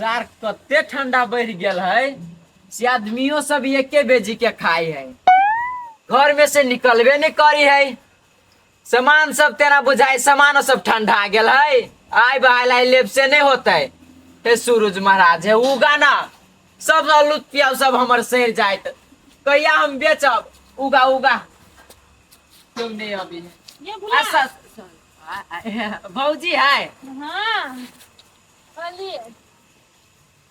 सार कते ठंडा बढ़ गेल है से आदमियों सब एके बेजी के खाई है, घर में से निकलबे नहीं करी है। सामान सब तेना बुझाई, सामानो सब ठंडा गेल है। आय बहाय लाई लेब से नहीं होते। हे सूरज महाराज, हे उगा ना, सब आलू प्याज सब हमर सड़ जाइत, कहिया हम बेचब? उगा उगा, क्यों नहीं अभी ये भुला। अच्छा, भौजी है। हाँ, कहलिए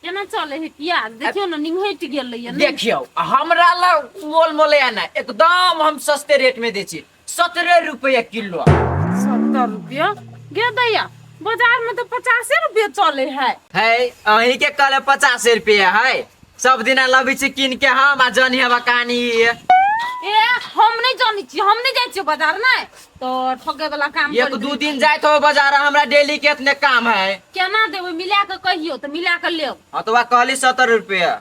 केना चले है प्याज? देखियो ने, निंघटि गेलैया ने। देखियौ, हमरा लग मोल मोलैया ना, एकदम हम सस्ते रेट में दै छी, 17 रुपया किलो। 70 रुपया गे दैया? बाजार में तो 50 रुपये चले है। है, अहीं के कहले 50 रुपया है। सब दिना लबै छी कीन के हम आ जनी हवा कहानी। ए, हम नहीं जानी छी, हम नहीं जाइ छियै बाजार, नहीं तो ठगे वाला काम। एक दू दिन जाइत हो बाजार, हमरा डेली के इतने काम है। केना देबै? मिला के कहियो तऽ मिला के लेब। हाँ, तो वह कहली 70 रुपया।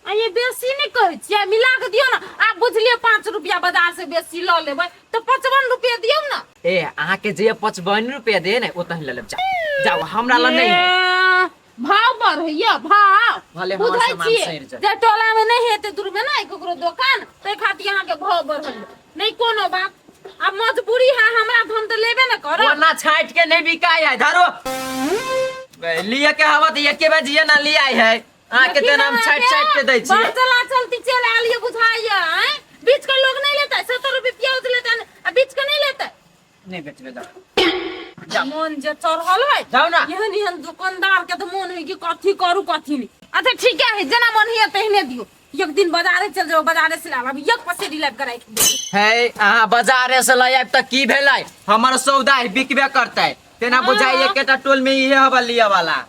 आ ये बेसी नहीं कहै छियै, मिला के दियौ ने। आब बुझलियै, 5 रुपया बाजार से बेसी लऽ लेबै तऽ 55 रुपया दियौ ने। ए, अहाँ के जे 55 रुपया दे ने, ओतहि लऽ लेब। जाओ जाओ, हमरा लग नहीं है। ए, भाव बढ़ैया भाव। भले हमर बुझै सामान छियै सड़ि जाए। जे टोला में नहीं हेतै दूर में नहीं ककरो दोकान, ताहि खातिर अहाँके भाव बढ़ल। नहीं कोनो बात, आब मजबूरी है हमरा, तऽ हम तऽ लेबे ने करब। ओना छाँट के नहीं बिकाय है, धरो लिए के हवा तऽ एके बजे ना लिया है। अहाँ के तेना हम छाँट छाँट के दै छी। बड़ चला चलती चल आयल ये बुझाइया। आँय, बीच के लोग नहीं लेता? 70 रुपये प्याज लेता आ बीच के नहीं लेता? नहीं बेचबे, जाओ जाओ। मोन जे चढ़ल है। जाओ ना। एहन एहन दुकानदार के तऽ मोन है कि कथी करू कथी नहीं। अच्छा ठीक है, जेना मन है तेहने दियो। एक दिन बाजारे चल जाओ, बाजारे से लाब, एक पसेरी लाबि के राखि देब। है, अहाँ बाजारे से लऽ आयब तऽ की भेलै? हमर सौदा है, बिकबे करतै। तेना बुझाइ एकेटा टोल में इहे हवा लिअ वाला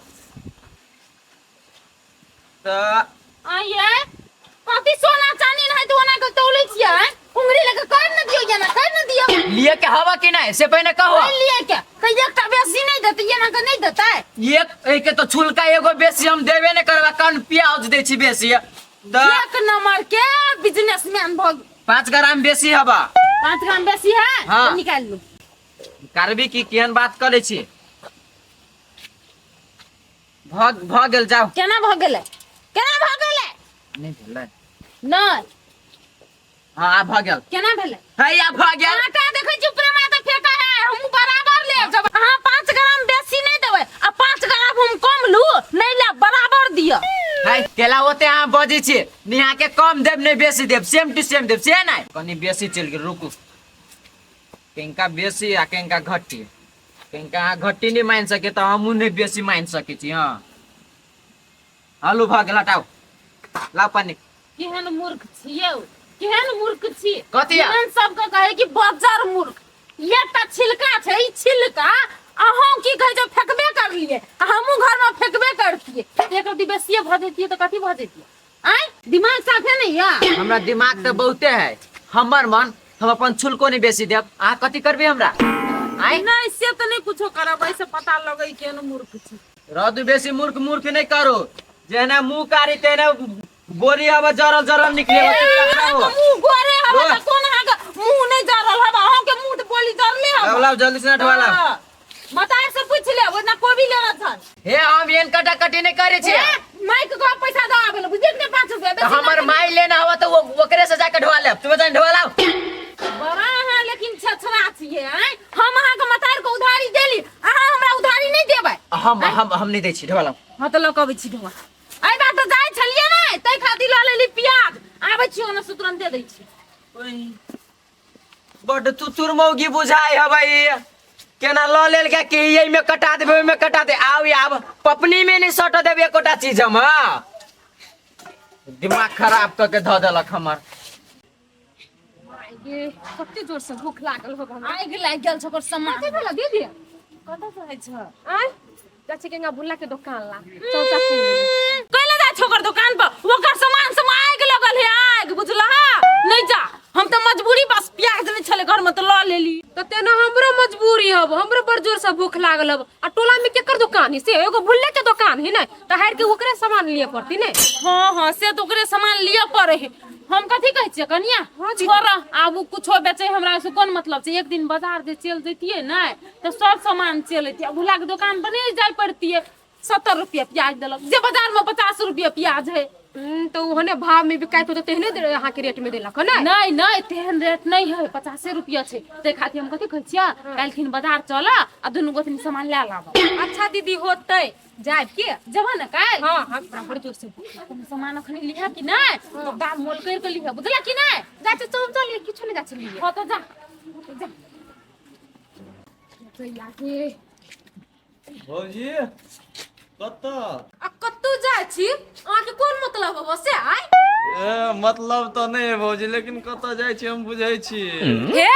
तऽ। आइए, कथी सोना चानी नहीं तो ओना के तौले छियै? उंगली लगे कर न दियो, ये ना कर न दियो। लिए के हवा कि नहीं से पहिने कहो। कोई लिए के कहीं एकटा बेसी नहीं देते, ये ना के नहीं देते। एक एके तो छुलका एगो बेसी हम देबे नहीं करबा, कन प्याज दै छी बेसी तऽ। एक नंबर के बिजनेसमैन भग। 5 ग्राम बेसी हवा। 5 ग्राम बेसी है? हाँ। तो निकाल लू। करबी की? केहन बात करै छी? भऽ भऽ गेल, जाउ। केना भऽ गेलै? केना भऽ गेलै? नहि भेलै? नहि। हाँ, आब भऽ गेल। केना भेलै? है, आब भऽ गेल। आटा देखै छी प्रेमा तऽ फेका है। हमहूँ बराबर लेब। जब अहाँ 5 ग्राम बेसी नहि देबै आ 5 ग्राम हम कम लू, नहि लेब, बराबर दिअ। है, केला ओते अहाँ बजै छी? निहा के कम देब नहि बेसी देब, सेम टू सेम देब। से नहि, कनि बेसी चलि गेल। रुकू, किनका बेसी आ किनका घटी। किनका अहाँ घटी नहि मानि सकै तऽ हमहूँ नहि बेसी मानि सकै छी। हँ, आलू भऽ गेल, हटाउ, लाउ पानि। केहन मूर्ख छियै, केहन मूर्ख छी। कथी या? एहन सबके कहे कि बजर मूर्ख। एकटा छिलका छै ई छिलका, अहूँ की कहै छै फेकबे करलियै आ हमहूँ घरमे फेकबे करतियै। एक रति बेसिए भऽ जैतियै तऽ कथी भऽ जैतियै? आँय, दिमाग साफे नहीं या? हमरा दिमाग तऽ बहुते है। हमर मन, हम अपन छुलको नहीं बेसी देब। अहाँ कथी करबे हमरा? आँय? नहीं, से तऽ नहीं कुछो करब, ऐसे पता लगै केहन मूर्ख छी। रदू, बेसी मूर्ख मूर्ख नहीं करू। जेना मुंह कारी तेना बोरी हवा जरल जरल निकले। अहाँके मुंह गोरे हवा तऽ कोन अहाँके मुंह नहि जरल हवा? अहाँके मुंह तऽ बोली जरले हवा। लाओ जल्दी से नटवा लाओ। हाँ। मतार से पूछ ले, ओना कोबी लेना छल। हे, हम एहन कटा कटी नहीं करे छी। हे, माइक के पैसा दऽ आबे ले, बुझलियै कि नहि? 5 रुपया तऽ बेसी हमर नहि। माई लेना हवा तऽ ओकरे से जाके ढोआ लेब। तू जान ढोआ लाओ। बड़ा अहाँ लेकिन छछरा छियै। आँय, हम अहाँके मतार के उधारी देली, अहाँ हमरा उधारी नहि देबै? हम हम हम नहीं दै छी, ढोआ लाओ। हाँ, तऽ लऽ कऽ अबै छी ढोआ। एहि बार तऽ जाइ छलियै ने, ताहि खातिर लऽ लेली प्याज। आबै छी ओना से तुरन्ते दै छी। बड्ड तुतुर मौगी बुझाइ हबै। केना लऽ लेल के कि एहिमे कटा देबै, ओहिमे कटा दे। आउ आब पपनी में नहीं सट देबै एकोटा चीज हम। हाँ, दिमाग खराब कऽ के धऽ देलक हमर। गे, कते जोर से भूख लागल हो हमरा, आगि लागि गेल छै ओकर सामान। कथी भेलो दीदी? कतऽ जाइ छ? आय चाची के भुल्ला के दुकान ला चौचा किन लेबै। कैले जाइ छ ओकर दुकान पर? ओकर सामान सब आगि लगल है, आगि, बुझलह? नहीं जा, हम तऽ मजबूरी बस प्याज नहीं छले घर में तऽ लऽ लेली। तऽ तेना हमरो मजबूरी हब, हमरो बड़ जोर से भूख लागल हब आ टोला में केकर दुकान है? से एगो भुल्ले के दुकान है ने, तऽ हार के ओकरे सामान लिए पड़ती ने। हाँ हाँ, से तऽ ओकरे सामान लिअ पड़े है। हम कथी कहै छियै कनिया, छोड़ आब उ कुछो बेचे, हमरा से कोन मतलब छै? एक दिन बाजार जे चलि जैतियै ने तऽ सब सामान चलि अयतियै, भुला के दोकान पर नहि जाय पड़तियै। 70 रुपया प्याज देलक जे बाजार में 50 रुपया प्याज है। तो ओहने भाव में बिकाइत होते तेहने अहाँके रेट में देलक ने? नहीं नहीं, तेहन रेट नहीं है, 50 रुपया छै। ताहि खातिर हम कथी कहै छियै, काल्हिखिन बाजार चल आ दुनू गोतनी सामान लए लाब। अच्छा दीदी, होतै, जायब के। जेबह ने काल्हि? हाँ, हमरा बड़ जोर से भूख लागल। कोनो सामान अखनी लिहऽ कि नहि तो दाम मोल करि के लिहऽ, बुझला कि नहि? जाइ छी, चल चल, किछु नहि जाइ छी लिए। हाँ तो जा जा। जइया के। भौजी, कतऽ? आ कतौ जाइ छी, अहाँके कोन मतलब हब से आइ? ए, मतलब तऽ नहि है भौजी, लेकिन कतऽ जाइ छी हम बुझै छी। हे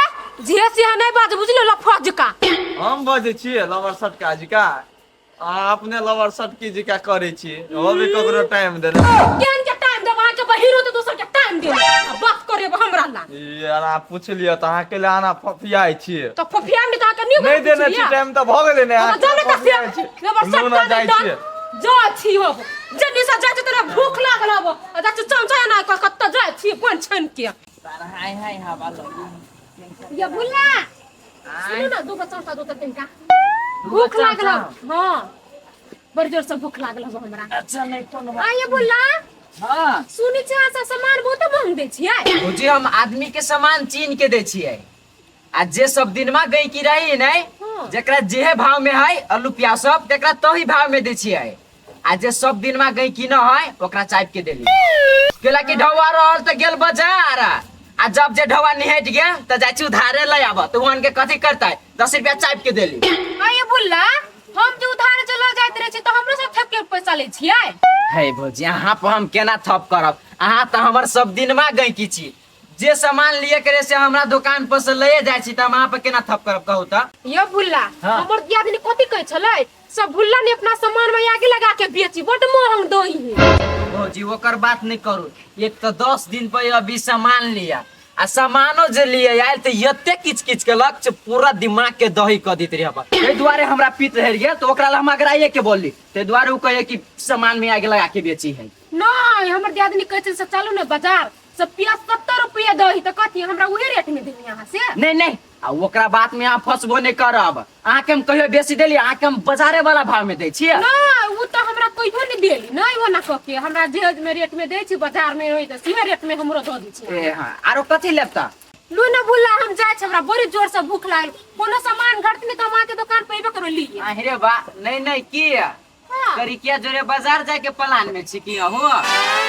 जे से अहाँ नहि बाज, बुझलियो लफड़ा जका। हम बजै छी लवर सटका जिका? अहाँ अपने लवर सटकी जिका करै छी, हो भी ककरो टाइम देने। केहन के टाइम देब? अहाँके बहिर होते दोसर के टाइम देब आ बात करेब हमरा ला? यार, अहाँ पूछ लिअ तऽ अहाँ के आना फफियाइ छियै। तऽ फफिया में तऽ अहाँके नीक नहि देने छी टाइम तऽ भऽ गेलै ने। अहाँ जाने तऽ फफियाइ छी। लवर नूना सटका जाइ जाइ छियै। जा छी हो जे निशा जाइ छी, तोरा भूख लागल हबो आ जाइ छी चमचा ना कतऽ जाइ छी कोन छन के। हाय हाय, हवा लगी। ये भुल्ला, सुनू ना, दू गो चमचा दो तऽ तनिका भूख लागल हब। हाँ, बड़ जोर से भूख लागल हब हमरा। अच्छा, नहीं कोनो बात। आ ये भुल्ला। हाँ। सुनै छी अहाँ सब सामान बहुत महंग दै छियै। भौजी, हम आदमी के सामान चीन के दै छियै आ जे सब दिनमा गैकी रही नै, जेकरा जेहे भाव में है आलू प्याज सब, तेकरा तही भाव में दै छियै आ जे सब दिनमा गैकी न है ओकरा चापि के देली, केला कि ढौआ रहल तऽ गेल बाजार आ जब जे ढौआ निहट गेल तऽ जाइ छी उधारे ले आबऽ, तऽ ओहन के कथी करतै, 10 रुपया चापि के देली। अरे बुल्ला, हम जे उधार चलो जाइत रहे छी तऽ हमरो सब थप के पैसा लै छियै। हे भौजी, अहाँ पर हम केना थप करब? अहाँ तऽ हमर सब दिनमा गैकी छी, जे सामान लिए करे से हमरा दुकान पर से लए जाइ छी, तऽ हम अहाँ पर केना थप करब, कहू तऽ? यो भुल्ला। हाँ। हमर दियादनी कथी कहै छलै, सब भुल्ला ने अपना सामान में आगे लगा के बेची, बड महंग दही है। भौजी, ओकर बात नहीं करू। एक तो 10 दिन पर अभी सामान लिया आ सामानो जे लिए आयल तऽ एते किच किच केलक जे पूरा दिमाग के दही कऽ दैत रहे अपन। ताहि दुआरे हमरा पीत रहि गेल, तऽ ओकरा लए हम अगराइए के बोलली, ताहि दुआरे ओ कहैए कि सामान में आगि लगा के बेची है। नहीं, हमर दियादनी कहै छलै से चलू ने बाजार, सब प्याज 70 रुपया दही, तऽ कथी हमरा उहे रेट में देनी अहाँ से? नहीं नहीं, आ ओकरा बात में अहाँ फंसबो नहीं करब। अहाँके हम कहियो बेसी देली? अहाँके हम बाजारे वाला भाव में दै छियै। नहीं, उ तऽ हमरा कहियो नहीं देली, नहीं ओना कह के हमरा जे में रेट में दै छी बाजार में होई तऽ सीधे रेट में हमरो दऽ दै छी। ए हाँ, आरो कथी लेब तऽ? लू ने भुल्ला, हम जाइ छी, हमरा बड़ी जोर से भूख लागल। कोनो सामान घटत नहीं तऽ हम अहाँके दुकान पर अयबे करो लिए। अरे बा, नहीं नहीं, की करिकिया जोरे बाजार जाए के प्लान में छी की अहूँ?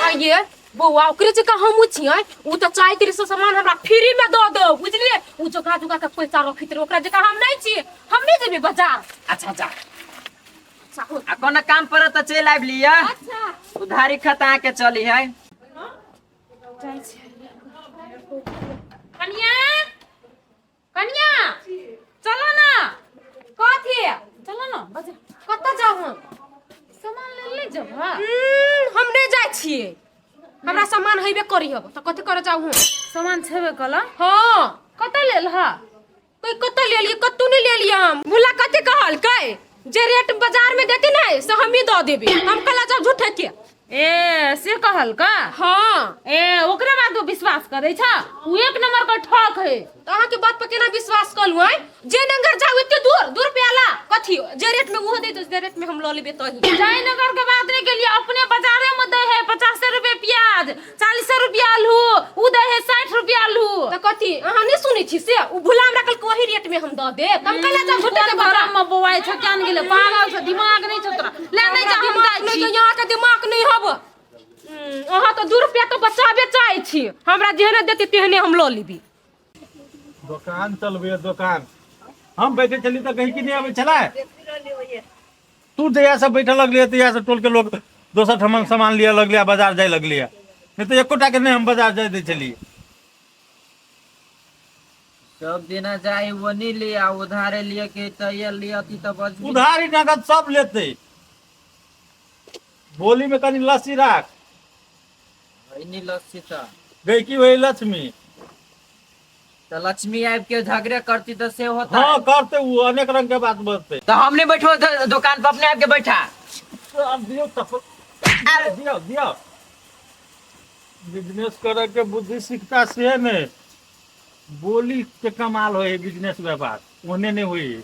आइए बौआ, ओकरे जकाँ हमहूँ छियै। उ तऽ चाहैत रही से सामान हमरा फ्री में दऽ दो, बुझलियै? उ जोगा जोगा के पैसा रखैत रहे, ओकरा जकाँ हम नहीं छियै। हम नहीं जेबै बाजार। अच्छा जा। अच्छा, हो। आ कोनो काम पड़त तऽ चलि आबि लिअ। अच्छा। उधारी खता के चली है। जाइ छियै। कनिया, कनिया, चलो ना। कथी? चलो ना बाजार। कतऽ जाउ हम? सामान ले ले जब। हम नहीं जाइ छियै, हमरा सामान हेबे करी हब, तऽ कथी करे जाउ हम? सामान छेबे कल? हाँ। कतऽ लेल हा? कोई कतऽ लेलियै? कतौ नहीं लेलियै हम। मुला कथी कहलकै, जे रेट बाजार में देती ने से हमही दऽ देबै। हम कहला जाउ झूठे के। ए, से कहलका? हाँ। ए, ओकरे बात पर विश्वास करै छ? उ एक नंबर के ठक है। तऽ अहाँके बात पर केना विश्वास कलू? आँय, जे नगर जाउ एते दूर दूर पे आला कथी, जे रेट में ओहो देत, जे रेट में हम लऽ लेबै तही। जयनगर के बात नहीं के लिए, अपने बाजारे में दे है 50 रुपये प्याज, 40 रुपया आलू, उ दे है 60 रुपया आलू। तऽ कथी अहाँ नहीं सुनै छी से? उ भुला हमरा कहलकै वही रेट में हम दऽ देब, तऽ हम कहला जाउ झूठे के कोन बाजार। भरम में बौआइ छ क्यान गेले, पागल छ, दिमाग नहीं छ तोरा, ले नहीं जा, हम दिमाग जाइ नहि छी। तऽ अहाँके दिमाग नहीं हब। अहाँ तऽ 2 रुपया तऽ बचाबे चाहै छी, हमरा जेहने देती तेहने हम लऽ लेबी। दोकान चलबैया दोकान, हम बैठे छली तऽ गहिकी नहि अबै छलै। तू जहिया से बैठे लगलियै तहिया से टोल के लोग दोसर ठमन सामान लिअ लगलियै आ बाजार जाय लगलियै, नहि तऽ एकोटा के नहि हम बाजार जाय दै छलियै। सब दिना जाई वो नहीं लिया, उधारे लिए के तो ये लिया थी तो बस। उधारी नगद सब लेतै, बोली में कनी लस्सी राख। नहीं लस्सी तो गैकी वही लक्ष्मी। तो लक्ष्मी आबि के झगड़े करती तो से होता? हाँ, करते, वो अनेक रंग के बात बजते। तो हम नहीं बैठो दुकान पर, अपने आप के बैठा। तो अब दियौ तब, दियौ दियौ। बिजनेस करे के बुद्धि सीखता से ने बोली के कमाल होय, बिजनेस व्यापार ओने नहीं होई।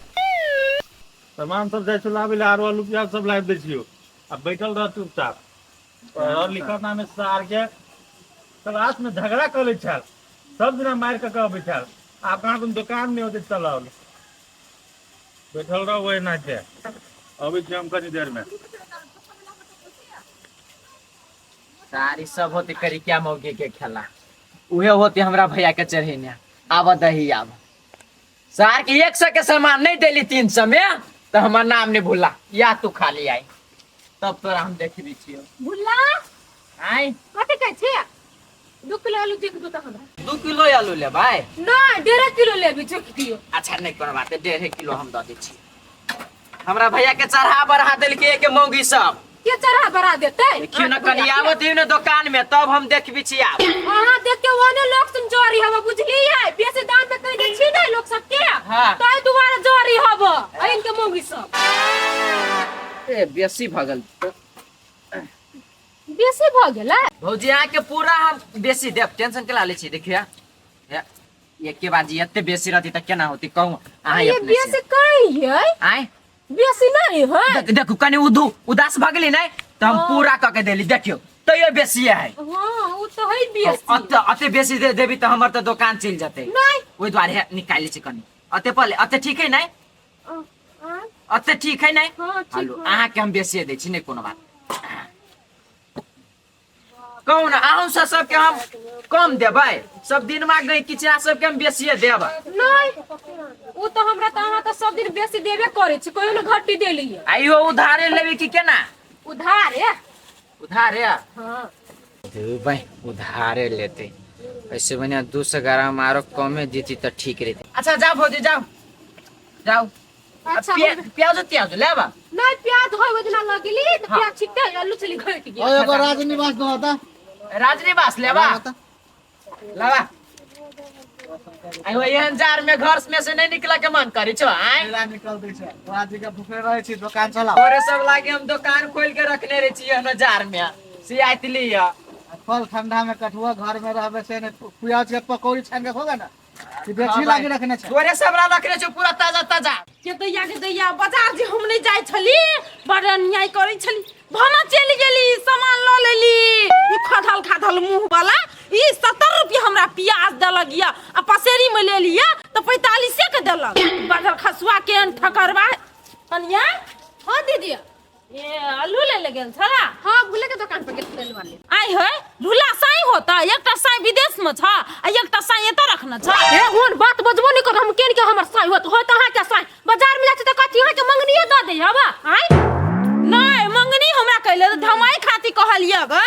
सामान सब जाइ छौ लाबै लए, आरो आलू प्याज सब लाबि दै छियौ, आ बैठल रह चुपचाप। पढ़ल लिखल नामे सार के क्लास में झगड़ा कऽ लै छल, सब दिना मारि कऽ के अबै छल। आब कहाँ कोनो दोकान नहि होतै चलल। बैठल रह ओहिना के, अबै छी हम कनी देर में। सारी सब होते करिकिया मौगी के खेला, उहे होते हमरा भैया के चढ़ेने। आब दही आब सार के 100 के सामान नहीं देली 300 में तो हमार नाम नहीं भूला। या तू खाली आई तब तोरा हम देखबी छियो। भुल्ला। आय। कथी कहै छी? 2 किलो आलू देख दू तऽ हमरा। 2 किलो आलू लेबै? नहि, 1.5 किलो लेबी, जोखि दियौ। अच्छा नहीं कोनो बात, 1.5 किलो हम दऽ दै छी। हमरा भैया के चढ़ा बढ़ा देलकै एक मौगी सब। के चढ़ा बढ़ा देतै? देखियौ ने कनी आबत दियौ ने दुकान में तब हम देखबी छी आब। अहाँ देख के ओने लोक सुन जरी हब, बुझलियै? बेसी दाम पे कहि दै छी ने लोक सब के। हाँ। ताहि दुआरे जरी हब अइन के मौगी सब। ए बेसी भऽ गेल। बेसी भऽ गेलै? भौजी अहाँ के पूरा हम बेसी देब, टेंशन केला लै छी। देखियौ एके बाजी एते बेसी रहती तऽ केना होती कहू अहाँ ये अपने से। बेसी कहियै? आँय? बेसी नहीं है। देखू कनी उधू उदास भऽ गेली नहि तऽ हम पूरा कऽ के देली, देखियौ तैयो बेसी है। हाँ, ओ तऽ है बेसी। अते अते बेसी दे देबी तऽ हमर तऽ दोकान चलि जेतै। नहि। ओहि दुआरे हे, निकालि लै छी कनी। अते पहले अते ठीक है नहि? अते ठीक है नहि? हाँ, ठीक हेलो, है। अहाँके हम बेसिए दै छी, नहि कोनो बात। कहू ने अहूँ सब सबके हम कम देबै? सब दिन में गई किछु सबके हम बेसिए देब। नहीं, ओ तो हमरा तो अहाँ तो सब दिन बेसी देबे करै छी, कहियो ने घटी देलियै। आइयो उधारे लेबै कि केना? उधारे। उधारे? हाँ। देबै, उधारे लेते। ऐसे बढ़िया 200 ग्राम आरो कमे देती तऽ ठीक रहते। अच्छा जाओ भौजी, जाओ जाओ। अच्छा, प्याज त्याज लेबा? नहीं, प्याज होय ओहि दिना लगली तऽ हाँ। प्याज छिटते आलू चली घटि गेल। ओए एगो राजनिवास दो होता। राजनिवास लेबा? लेबा। आइ एहन जार में घर में से नहीं निकले के मन करी छो। आइ मेला निकल दै छै, तोरा जी के भूखे रहै छी, दुकान चलाओ। तोरे सब लागे हम दुकान खोल के रखने रहे छी एहन जार में से आइतली या। फल ठंडा में कठुआ घर में रहबे से ने प्याज के पकौड़ी छान के होगा ना कि बेची लागे रखने छै। तोरे सब ला रखने छौ पूरा ताजा ताजा। के दैया के दैया बाजार जे हम नहीं जाय छली, बड़ अन्याय करै छली। भाना चलि गेली, सामान लऽ लेली। ई खाधल खाधल मुंह वाला ई 70 रुपया हमरा प्याज देलक या आ पसेरी में ले लिया तऽ 45 के देलक। बाजार खसुआ के ठकरवा। कनिया। हाँ दीदी। ए आलू ले ले गेल छला? हाँ, भूले के दुकान पर गेल छलै वाले। आइ है भूला साई होता, एकटा साई विदेश में छ आ एकटा साई एतऽ रखने छ। ए हुन बात बजबो नहीं कर, हम केन के हमर साई होत होत अहाँ के साई बाजार में जाय त कथी अहाँ के मंगनीए द दे हवा। आइ नहीं मंगनी हमरा कहले त धमाई खाती कहलिए ग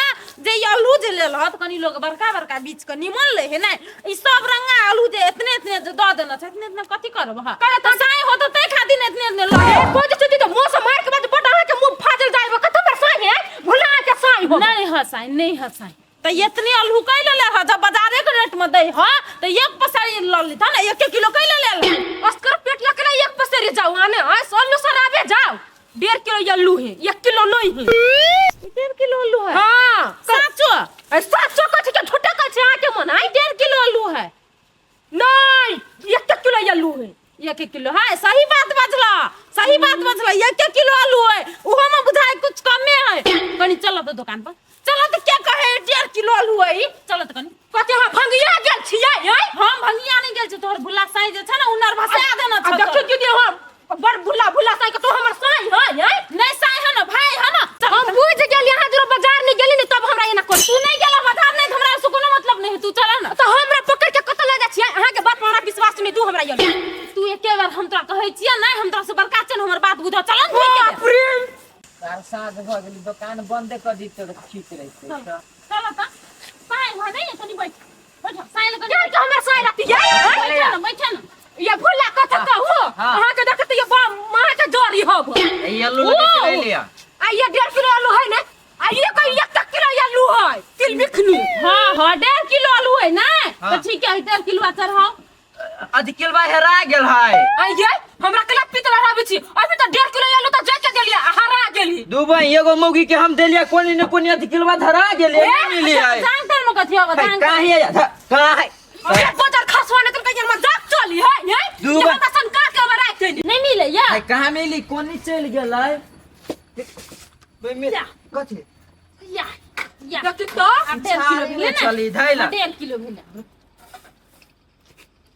जे ई आलू जे लेल हत कनी लोग बड़का बड़का बीच के निमन ले है नै, ई सब रंगा आलू जे एतने एतने जे द देने छ, एतने एतने कथी करब हा? करे त साई होत तै खाती ने एतने एतने ल। ए कोइ जे छुटी त मुंह से मार के बाद बड़ अहाँ के मुंह फाजल जाइब कथी पर साई है भुला के साई हो। नहीं ह साई, नहीं ह साई। त एतने आलू कै ले ले ह, जब बाजारे के रेट में दै ह त एक पसारी ल लेता ना, 1 किलो कै ले ले। अस्कर पेट लग के एक पसेरी जाओ आने आ सोलू सराबे जाओ। 1.5 किलो आलू है, 1 किलो नहीं है। 1.5 किलो आलू है? हाँ। साचो? ए साचो कथी के झूठा कहै छै अहाँ के मन? आई 1.5 किलो आलू है। नहीं, 1 किलो आलू है। 1 किलो है, सही बात बजला, सही बात बजला। 1 किलो आलू है, उहो में बुझाय कुछ कमे है। कनी चलो तो दुकान पर चलो तो क्या कहे 1.5 किलो आलू है। चलो तो कनी कथी अहाँ भंगिया गेल छियै? आँय? हम भंगिया नहीं गेल छी, तोहर भुल्ला साई जे छै ने उनर भसा देना आ छ। देखियौ दीदी, हम बड़ भुल्ला भुल्ला साई के तो हमर साई है। आँय? नहीं साई है ना भाई है ना। हम बुझ गेली अहाँ जरो बाजार नहीं गेली ने तब हमरा एना कर। तू नहीं गेला बाजार नहीं त हमरा से कोनो मतलब नहीं है, तू चला ना। तो हमरा पकड़ के कतऽ लऽ जाइ छियै? अहाँ के बात पर हमरा विश्वास नहीं, तू हमरा ये तू एके बार हम तोरा कहै छियै नहीं, हम तोरा से बड़का छियै, हमर बात बुझ चल ना। बाप रे। साढ़े सात भऽ गेली, दोकान बंदे कऽ दी तऽ ठीक रहितै। चल त साई भऽ नहीं कनी बैठ बैठ साई लग के के हमर साई रहती ये? बैठ ना, बैठ ना। ये भुल्ला कथी कहू? हाँ। अहाँ के देखत ये बा माँ के जरी हब। ई आलू लगे के ले लिया। आ ये 1.5 किलो आलू है ने, आ ये कहीं 1 किलो आलू है तिल बिखनी। हाँ हाँ 1.5 किलो आलू है ना। हाँ। तो ठीक है, 1.5 किलो चढ़ाओ। आध किलो हेरा गेल है। आ ये हमरा कला पितला रहबे छी, अभी तो 1.5 किलो आलू तो जाके देलिए आ हरा गेली। दुबई एगो मौगी के हम देलिए कोनी ने कोनी आध किलो धरा गेलिए, नहीं मिली है। जान तर में कथी होगा? जान कहाँ है? कहाँ है? अरे बाजार खसवा ने कहीं मजाक चली है ये? दुबई। ये हमरा सन का के हमरा राख नहीं मिले या आइ कहाँ मिली कोनी चलि गेलै ओहिमे या। कथी या या देखी तो आब डेढ़ किलो भेलै ने चली धैला डेढ़ किलो भेलै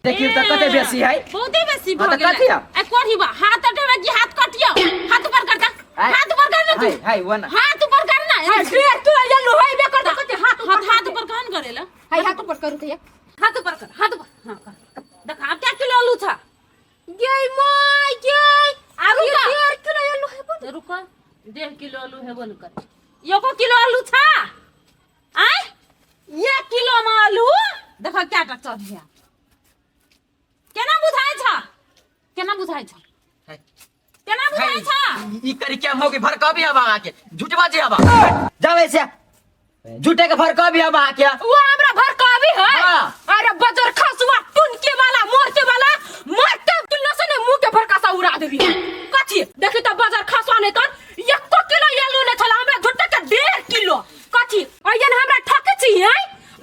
देखियौ तऽ कते बेसी है बहुते बेसी हाँ, भऽ तऽ गेलै कथी है? आ कोढ़ी बा हाथ हटेबै कि हाथ कटियौ हाथ ऊपर कर दे आइ। हाथ ऊपर कर ना तू हाय हाय वना हाथ ऊपर कर ना हाय, डेढ़ किलो आलू होइबे करतौ कथी हाथ ऊपर हाथ हाथ ऊपर कौन करेला हाय हाथ ऊपर करू तैया हाथ ऊपर कर हाथ ऊपर हाँ कर देख आब क्या किलो आलू था गे my गे आरू का डेढ़ किलो आलू हेबो रुको डेढ़ किलो आलू हेबो न कर एको किलो आलू था आय एक किलो में आलू देखो क्या का चढ़ गया केना बुझाइ छ केना बुझाइ छ हाय। केना बुझाइ छ ई करी क्या हो के भड़का भी हवा आके झूठ बाजी हवा जाओ ऐसे झूठे के भड़का भी हवा आके वो हमरा भड़कावी है हाँ। अरे बजर खसुआ टुनके वाला मोरके वाला मारते किलो से ने मुंह के भड़कासा उड़ा देबी कथी देखी त बजर खसुआ नहीं तर एको किलो आलू नहीं छला हमरा झुट्टे के डेढ़ किलो कथी अयन हमरा ठके छी हैं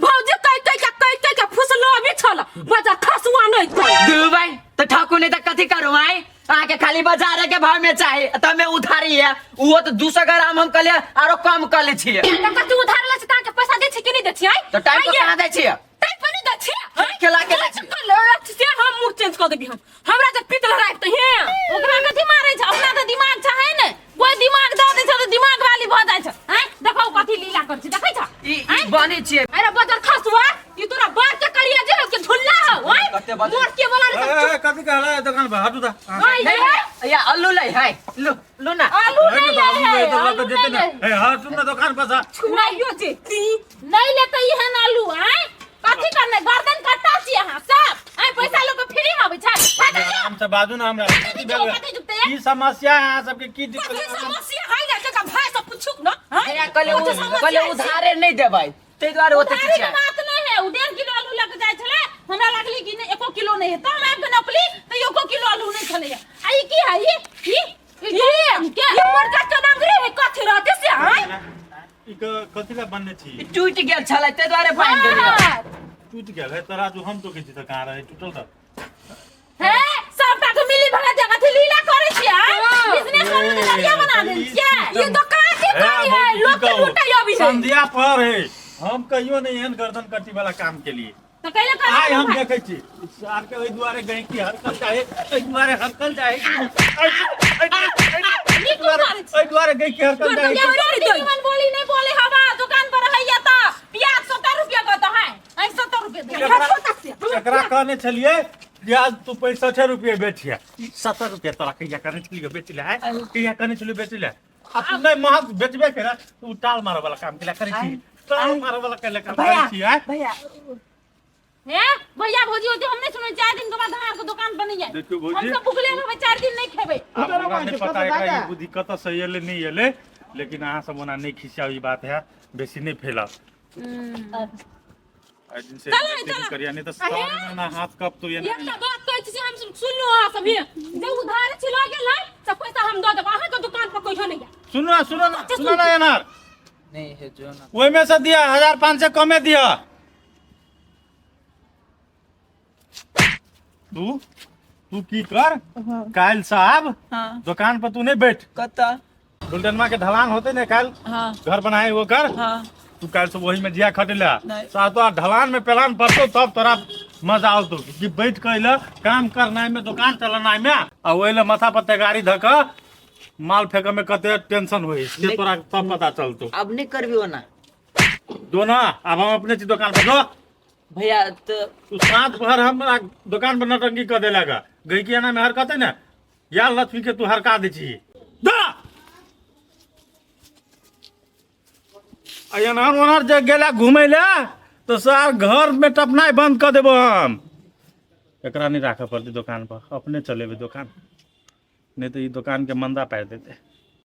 भौजी कह कह के कह कह के फुसलो भी छल बजर खसुआ नहीं तर दू भाई तो ठाकुर नहीं तो कथी करू आई अहाँके खाली बाजार के भाव में चाही तऽ हमे उधारी है वो तो 200 ग्राम हम कहलिए आरो कम कऽ लै छियै त कथी उधार ले छी के पैसा दै छी कि नहीं दै छी आय तऽ टाइम पर कहाँ दै छियै टाइम पर नहीं दै छी खेला के दै छियै। से हम मुंह चेंज कऽ देबी हम हमरा जे पीत लहराइ तऽ हे ओकरा कथी मारै छै अपना तऽ दिमाग छै है ने कोई दिमाग दऽ दै छै तऽ दिमाग वाली भऽ जाइ छै हैं देखो कथी लीला करै छै देखै छ ई ई बनै छियै अरे बजर खसुआ ई तोरा बात के करिया जे के झुल्ला हौ आय कते बजर? मोर के वाला रे ए, ए, कथी कहला है दुकान पर हटू दा आय नहीं, ये नहीं, या आलू लै है लू लू ना आलू नहीं ले है आलू जेते नहीं ना ले ए हटू ना दुकान पर से छुआइयो जेती नहीं लेते एहन आलू आय कथी करने गर्दन कट्टा छी अहाँ सब आय पैसा लोग के फ्री में आबै छै खा के आराम से बाजू ना हमरा कथी भेल? कथी जुगते है? की समस्या है अहाँ सबके की दिक्कत कथी है? समस्या है ना जका भाई से पूछू ना हैं? भैया कहले कथी समस्या कहले है? उधारे नहीं देबै ताहि दुआरे ओते उधारी के चिचिया बात नहीं है उ डेढ़ किलो आलू लग जाइ छलै हमरा लागली कि नहि एको किलो नहीं है तब हम आबि के नपली तऽ एको किलो आलू नहीं छलै आ ई की है ई ई ई ये के ये मुर्गा के नांगरी है कथी रहते से हैं ई कथी ला बनने छी टूटि गेल छलै ताहि दुआरे बान्हि देलियै टूटि गेल है तराजू हम तो छी तऽ कहाँ रहे टूटल तऽ हे सबटा के मिली भगत जगह थी लीला करे छियै बिजनेस करू तऽ लड़िया बना देल छियै ये दुकान की करी है लोग के लूटे अभी है संध्या पर है हम कहियो नहीं एहन गर्दन कटी वाला काम के लिए तऽ कैले आइ हम कर देखै छी सार के एहि दुआरे गहिंकी हरकल चाहे एहि दुआरे हरकल चाहे एहि दुआरे गहिंकी हरकल चाहे निमन बोली नहीं बोली हवा दुकान पर रहैया तऽ प्याज 70 रुपया के तऽ है ऐ 70 रुपया दे एकरा कहने छलियै प्याज तू 65 रुपये बेचिया 70 रुपये तोरा कहिया कहने छलियै बेच ले आय कहिया कहने छलियै बेच ले आ तू नहि महग बेचबे केला तू टाल मारऽ वाला काम केला करै छी टाल मारऽ वाला केला काम करै छी आय भैया हे भैया भौजी होते हम नहीं सुनै चार दिन के बाद अहाँ के दुकान पर नहीं जाए देखियौ भौजी। हम सब भुखले रहबै चार दिन नहीं खेबै आब हमरा नहि पता एकरा ई बुद्धि कतऽ से एलै नहि एलै लेकिन अहाँ सब ओना नहि खिसियाउ ई बात है बेसी नहि फैलाउ एहि दिन से चलो, तेरी चलो। करिया नहीं तऽ सामने ना हाथ कब तो ये एकटा बात कहै छी से हम सुनलहुँ अहाँ सब हे जे उधार छिला गेल है से पैसा हम दऽ देब अहाँके दुकान पर कहियो नहि जायब सुनो ना सुनो ना सुनो ना एनार नहीं है जो ना ओहिमे से दिया 1500 कमे दिया तू तू की कर काल्हि साहब हाँ। दुकान पर तू नहीं बैठ कतऽ गुलडनमा के ढलान होते ने काल्हि हाँ घर बनाए वो कर हाँ तू काल्हि से वही में जिया खटेला नहीं। सातो ढलान में पेलान पड़तो तब तोरा मजा आवतो कि बैठ के अइला काम करनाइ में दुकान चलनाइ में आ ओहि ले माथा पर तेगारी धक माल फेंके में कते टेंशन होई से तोरा तब पता चलतो अब नहीं करबी ओना दो ना अब हम अपने छी दुकान पर दो भैया तो तू सात भर हमरा दुकान पर नौटंकी कर देलक गैकी एना में हरकत है ना या लक्ष्मी के तू हरका दै छी दा आ एनहर ओनहर जे गेला घुमै ले तऽ सार घर में टपनाइ बंद कऽ देबो हम एकरा नहि राखऽ पड़तै दोकान पर अपने चलेबै दोकान नहि तऽ ई दोकान के मंदा पारि देतै